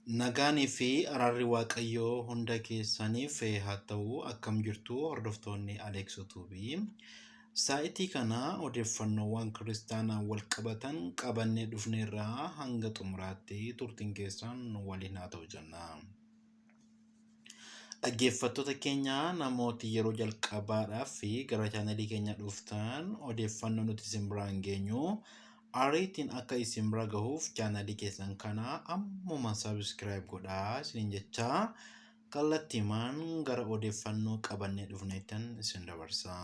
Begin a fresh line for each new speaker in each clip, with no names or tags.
Nagaanii fi araarri Waaqayyoo hunda keessaniif haa ta'u. Akkam jirtu hordoftoonni Alex Tuubii. Saa'itii kana odeeffannoowwan kiristaanaan wal qabatan qabannee dhufneerraa hanga xumuraatti turtiin keessan nu waliin haa ta'u jenna. Dhaggeeffattoota keenya namooti yeroo jalqabaadhaaf fi gara chaanalii keenya dhuftan odeeffannoo nuti isin biraan geenyu ariitiin akka isin bira gahuuf chaanalii keessan kana ammuma sabiskiraayib godhaa isiniin jechaa kallattiimaan gara odeeffannoo qabannee dhufneettan isin dabarsa.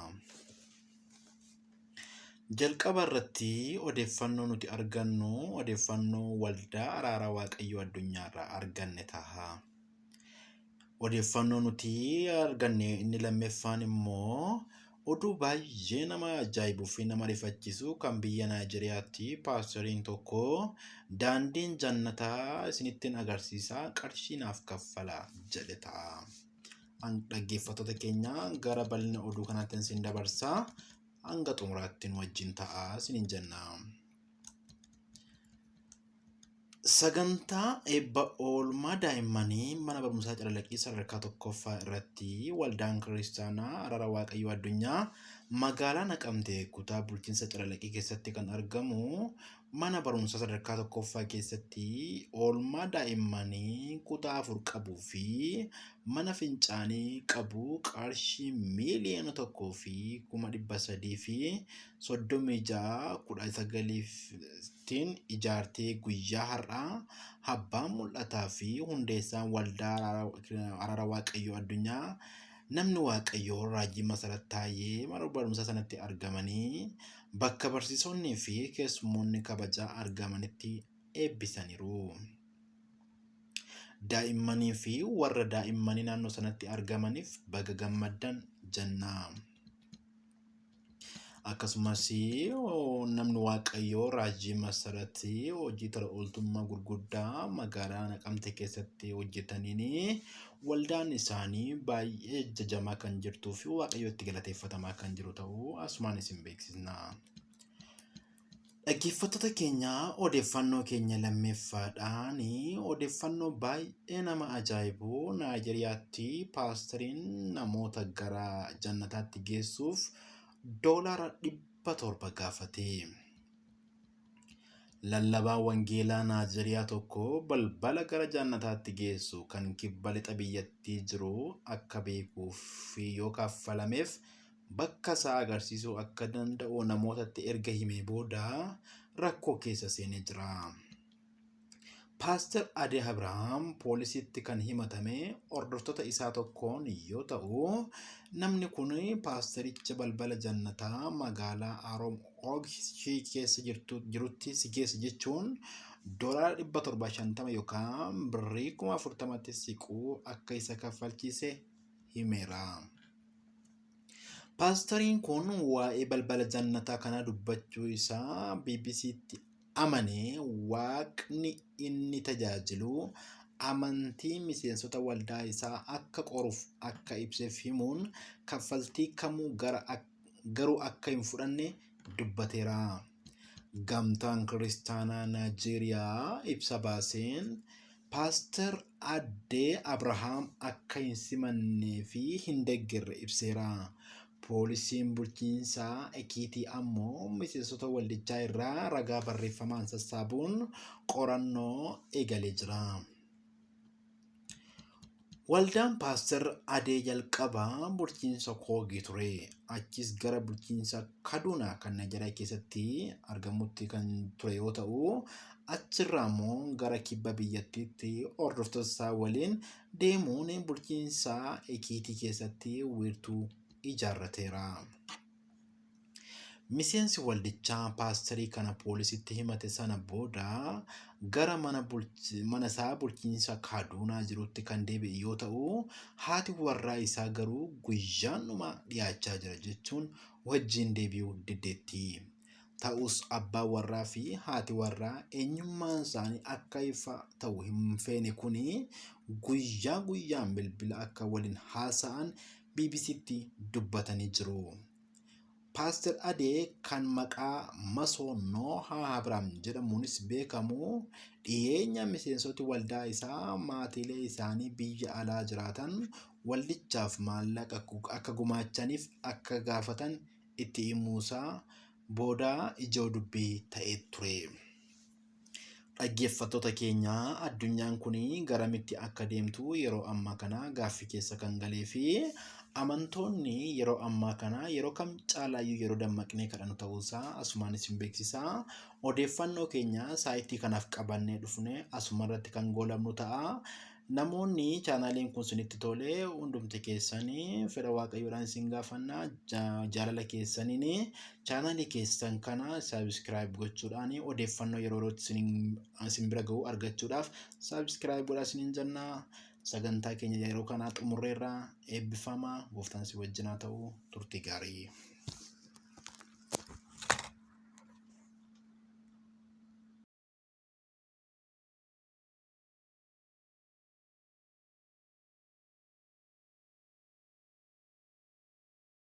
Jalqaba irratti odeeffannoo nuti argannu odeeffannoo waldaa araaraa waaqayyoo addunyaarraa arganne taha. Odeeffannoo nuti arganne inni lammeeffaan immoo oduu baay'ee nama ajaa'ibuu fi nama rifachiisu kan biyya Naayijeriyaatti paasteriin tokko daandiin jannataa isinittiin agarsiisa qarshii naaf kaffala jedhe ta'a. Dhaggeeffattoota keenya gara bal'ina oduu kanaatti isin dabarsa. Hanga xumuraatti nu wajjin ta'a isiniin jenna. Sagantaa eebba oolmaa daa'immanii mana barumsaa Calalaqii sadarkaa tokkoffaa irratti waldaan kiristaanaa Araara Waaqayyoo Addunyaa magaalaa Naqamtee kutaa bulchiinsa Calalaqii keessatti kan argamu mana barumsaa sadarkaa tokkoffaa keessatti oolmaa daa'immanii kutaa 4 qabuu fi mana fincaanii qabu qarshii 1,336,19 tiin ijaartee guyyaa har'aa abbaan mul'ataa fi hundeessaan waldaa Araara Waaqayyoo Addunyaa namni Waaqayyoo Raajii Masarat Taayyee mana barumsaa sanatti argamanii bakka barsiisonnii fi keessummoonni kabajaa argamanitti eebbisaniiru. Daa'immanii fi warra daa'immanii naannoo sanatti argamaniif baga gammaddan jenna. Akkasumas namni Waaqayyoo Raajii Masarat hojii tola ooltummaa gurguddaa magaalaa Naqamtee keessatti hojjetaniin waldaan isaanii baay'ee jajamaa kan jirtuu fi Waaqayyootti galateeffatamaa kan jiru ta'uu asumaan isin beeksisna. Dhaggeeffattoota keenya odeeffannoo keenya lammeeffaadhaan odeeffannoo baay'ee nama ajaa'ibu Naayijeriyaatti paastariin namoota gara jannataatti geessuuf doolaara 700 gaafate. Lallabaan wangeelaa Naayijeriyaa tokko balbala gara jannataatti geessu kan kibba lixa biyyattii jiru akka beekuuf yoo kaffalameef bakka isaa agarsiisuu akka danda'u namootatti erga himee booda rakkoo keessa seenee jira. Paaster Adee Abrahaam poolisiitti kan himatame hordoftoota isaa tokkoon yoo ta'u, namni kun paastericha balbala jannataa magaalaa Aroom Oogshii keessa jirutti si geessa jechuun doolaara 750 yookaan birrii 40,000tti siqu akka isa kaffalchiise himeera. Paastariin kun waa'ee balbala jannataa kanaa dubbachuu isaa BBCtti amane waaqni inni tajaajilu amantii miseensota waldaa isaa akka qoruuf akka ibseef himuun kaffaltii kamuu gara garuu akka hin fudhanne dubbateera. Gamtaan Kiristaanaa Naayijeeriyaa ibsa baaseen Paaster Addee Abrahaam akka hin simannee fi hin deggerre ibseera. Poolisiin bulchiinsa Ekiitii ammoo miseensota waldichaa irraa ragaa barreeffamaan sassaabuun qorannoo eegalee jira. Waldaan Paaster Adee jalqaba bulchiinsa Koogii ture. Achiis gara bulchiinsa Kaduunaa kan Naayijeeriyaa keessatti argamutti kan ture yoo ta'u, achirraa immoo gara kibba biyyattiitti hordoftoota isaa waliin deemuun bulchiinsa Ekiitii keessatti wiirtuu ijaarrateera. Miseensi waldichaa paasterii kana poolisitti himate sana booda gara mana mana isaa bulchiinsa Kaaduunaa jirutti kan deebi'e yoo ta'u, haati warraa isaa garuu guyyaan dhumaa dhiyaachaa jira jechuun wajjin deebi'uu diddeetti. Ta'us abbaan warraa fi haati warraa eenyummaan isaanii akka ifa ta'u hin feene kuni guyyaa guyyaan bilbila akka waliin haasa'an BBCtti dubbatanii jiru. Paaster Adee kan maqaa masoo Noohaa Abrahaam jedhamuunis beekamu dhiyeenya miseensoti waldaa isaa maatiilee isaanii biyya alaa jiraatan waldichaaf maallaqa akka gumaachaniif akka gaafatan itti himuusaa booda ijoo dubbii ta'ee ture. Dhaggeeffattoota keenya, addunyaan kun garamitti akka deemtu yeroo ammaa kana gaaffii keessa kan galee fi amantoonni yeroo ammaa kana yeroo kam caalaayyuu yeroo dammaqnee kadhannu ta'uusaa asumaan isin beeksisa. Odeeffannoo keenya saayitii kanaaf qabannee dhufne asuma irratti kan goolabnu ta'a. Namoonni chaanaaliin kun isinitti tole hundumti keessanii fedha Waaqayyoodhaan isin gaafanna, jaalala keessaniin chaanaalii keessan kana subscribe gochuudhaan odeeffannoo yeroo yerootti isin bira ga'u argachuudhaaf subscribe godhaa isiniin jenna. Sagantaa keenya yeroo kanaa xumurreerra. Eebbifamaa, gooftaan si wajjin haa ta'u. Turtii gaarii.